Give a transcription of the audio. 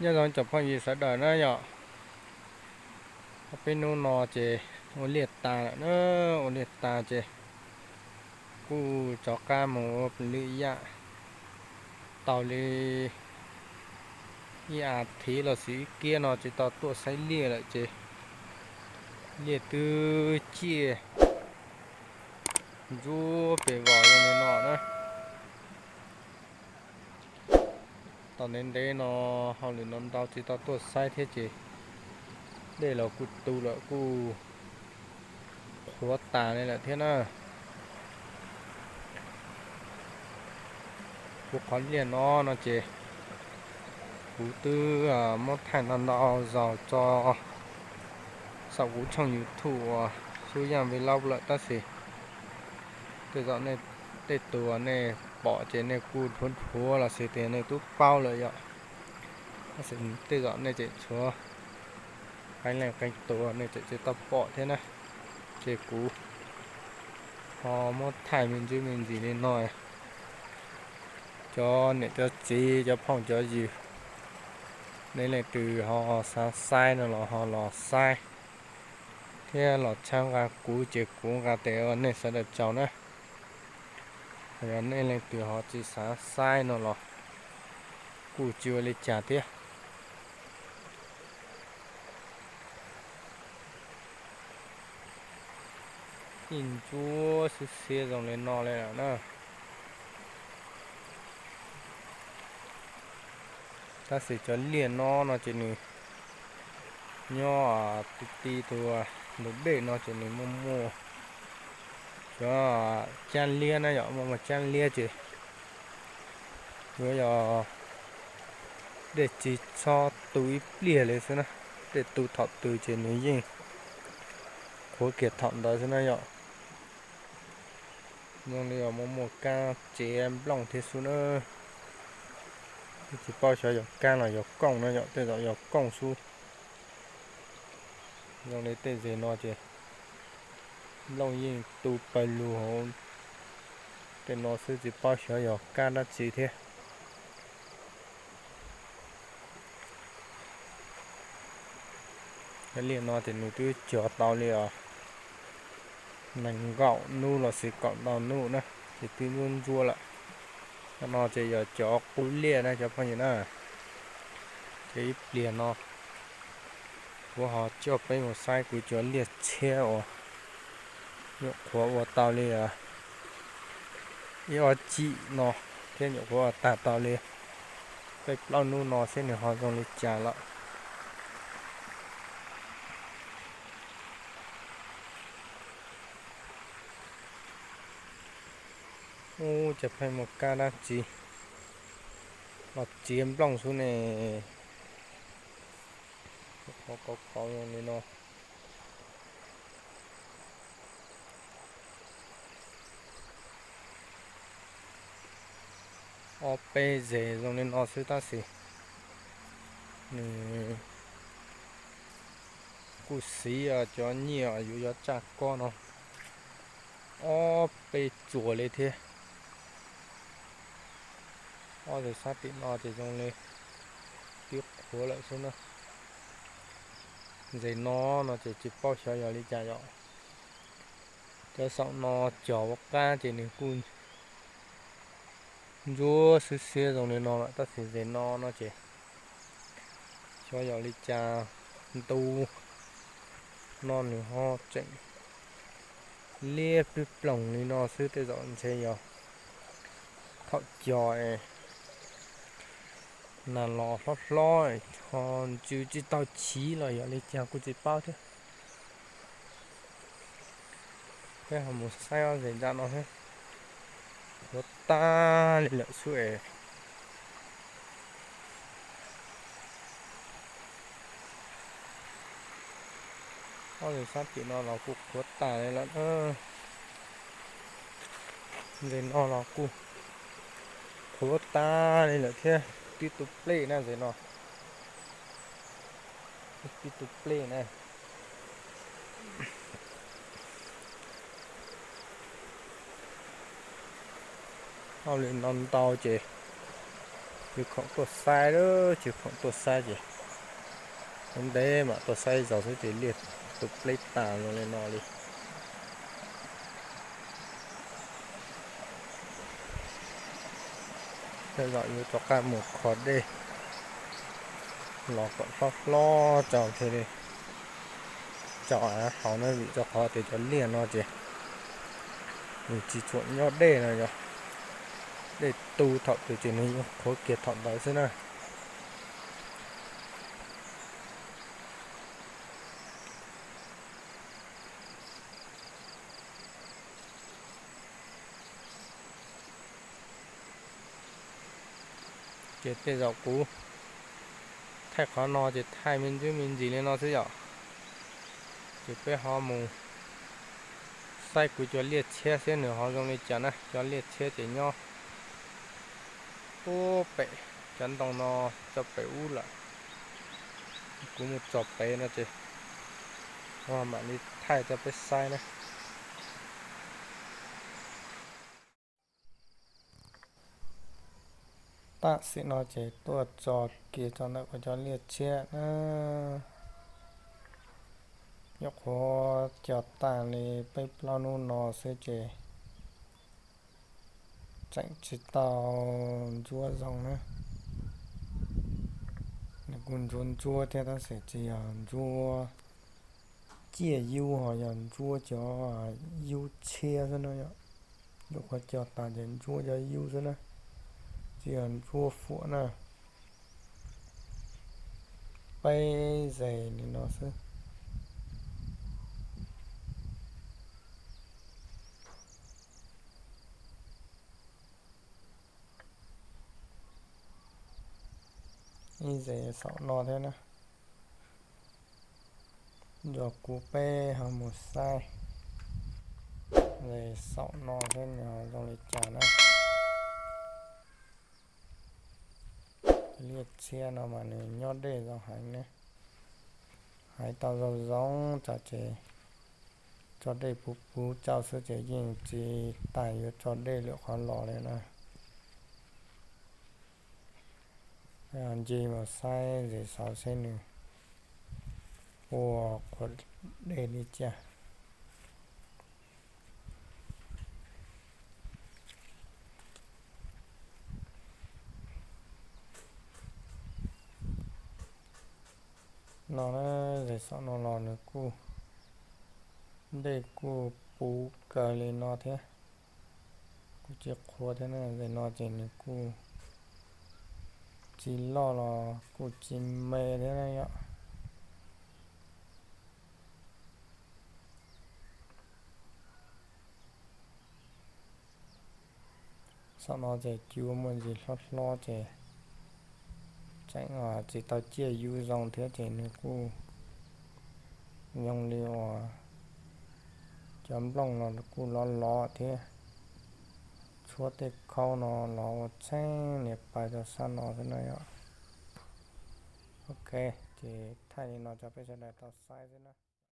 Nyob zoo cov phooj ywg sawv daws na yom, peb hnub no ces ua liaj tas lawm na, ua liaj tas ces kuj rov qab mus ua lwm yam. Tau li ib as thiv los sis ib kiab no tsis tau tuaj saib liaj lawm ces liaj twb ciaj ntsuab pes vos zoo li no na. Tau ntev ntev no hauj lwm no ntau tsis tau tuaj saib thiab ces dej los kuj tu lawm kuj qhuav tas li lawm thiab na. Kuv qhov liaj no no ces kuv twb muab thaij ntau ntau zaus tso saum kuv tshooj YouTube uas Xub Yaj Vlog lawm tab sis tej zaum nej, tej tus uas nej pom ces nej kuj dhuav dhuav los sis tias nej twb paub lawm yom. Tab sis tej zaum nej tseem tshuav qee leej qee tus nej tseem tsis tau pom thiab na. Ces kuv ho muab thaij me ntsis me ntsis li no. Cov niam cov txiv cov phooj cov ywg, nej leej twg ho xav saib no los ho los saib thiab los tshawb nqa kuv ces kuv nqa tes ua nej sawv daws tsaug na. Yog nej leej twg ho tsis xav saib no los kuj tsis ua li cas thiab. Ib ntsuab xwb xiab zoo li no li lawm na. Tab sis cov liaj no no ces nws nyob ti ti tus ntug dej no ces nws muaj muaj cov cab liab na yom, muaj muaj cab liab ces yuav yog dej tsis txhob tu ib pliag li xwb na. Dej tu thaum twg ces nws yeej qhuav kiag thaum ntawd xwb na yom. Zoo li uas muaj muaj kab tsev nplooj thiab xwb na. Tsis paub xyov yog kab los yog kooj na yom, tej zaum yog kooj xwb. Zoo li tej zes no ces nplooj yeej tu pawg lug hauv tej no xwb, tsis paub xyov yog kab dab tsi thiab. Liaj no ces nws twb cog tau li os nees nkaum hnub los sis kaum ntau hnub na, ces twb ntsuab ntsuab lawm. Cov no ces yog cov qub liaj na cov phooj ywg na. Ces ib pliag no kuv ho coj peb mus saib kuv cov liaj tshiab uas nyuam qhuav ua tau li ib ob chim no thiab nyuam qhuav ua tag tau li peb plaub hnub no seb nws ho zoo li cas lawm. Ub, cas pheej muaj kab dab tsi los txiav nplooj xwb ne. Qhov kauv kauv zoo li no. Ob peb zes zoo li no xwb tab sis nws kuj siv cov nyiaj yuav yuav tsaj kob no ob peb tsuas li thiab. Ob zes sab tim no ces zoo li twb qhuav lawm xwb na. Zes no no ces tsis paub xyov yog li cas yom. Cov saum no cog ua qab ces nws kuj ntsuab xwb xiab zoo li no lawm tab sis zes no no ces xyov yog li cas ntu no nws ho tseem liab plig ploog li no xwb, tej zaum ntshe yog thaum cog es nag los hlob hlob ho ntsws tsis tau chiv los yog li cas kuj tsis paub thiab. Peb ho mus saib ob zes nram no thiab. Qhuav tag li lawm xwb es. Ob zes sab tim no los kuj qhuav tas li lawm. Zes no los kuj qhuav tas li lawm thiab, twb tu plej na zes no. Twb tu plej na. Hauj lwm no ntau ces Tsis khoom tuaj saib lawm, tsis khoom tuaj saib ces ua ntej mam tuaj saib zaus xwb ces liaj tu pleb tas zoo li no li. Tej zaum yuav rov qab mus kho dej los kom hlob hlob tso thiaj li tso av haus na, vim rau qhov tias cov liaj no ces nws tsis tshua nyob dej no yog, dej tu thaum twg ces nws yeej qhuav kiag thaum ntawd xwb na. Ces tej zaum kuv thaij qhov no ces thaij me ntsis me ntsis li no xwb yom. Ces peb ho mus saib kuv cov liaj tshiab seb nws ho zoo li cas na. Cov liaj tshiab ces nyob ub pem cov ntoo no, tso pem ub lawm. Kuv mus tso pem no ces mam li thaij rau peb saib na. Tam sim no ces tuaj tso kiag tso ntawm kuv cov liaj tshiab na. Nyuam qhuav cog tag li peb plaub hnub no xwb ces tseem tsis tau ntsuab zoo na. Nws kuj ntsuab ntsuab thiab tab sis tsis yog ntsuab ciaj yub, ho yog ntsuab cov yub tshiab xwb no yom. Nyuam qhuav cog tas ces ntsuab cov yub xwb na, tsis yog ntsuab fuam na. Peb zes li no xwb. Ib zes saum no thiab na. Yog kuv peb ho mus saib zes saum no thiab nws ho zoo li cas na. Liaj tshiab no mas nws nyob dej zoo heev ne. Hais tau zoo zoo tsam ces tso dej puv puv tsau xwb ces yeej tsis tas yuav tso dej lwm qhov los li na. Nce mus saib zes saud seb nws ua qhuav dej li cas. No na, zes saum no los nws kuj, dej kuj puv kawg li no thiab. Kuj tsis qhuav thiab na, zes no ces nws kuj tsis loj los kuj tsis me thiab na yom. Saum no ces cua muaj ntsis hlob hlob ces tseem tsis tau ciaj yub zoo thiab ces nws kuj zoo li uas cov nplooj no kuj lov lov thiab. Tshuab tej khaub no los ua tsheb niam pais rau sab no xwb na yom. Ok, ces thaij li no rau peb sawv daws tau saib xwb na.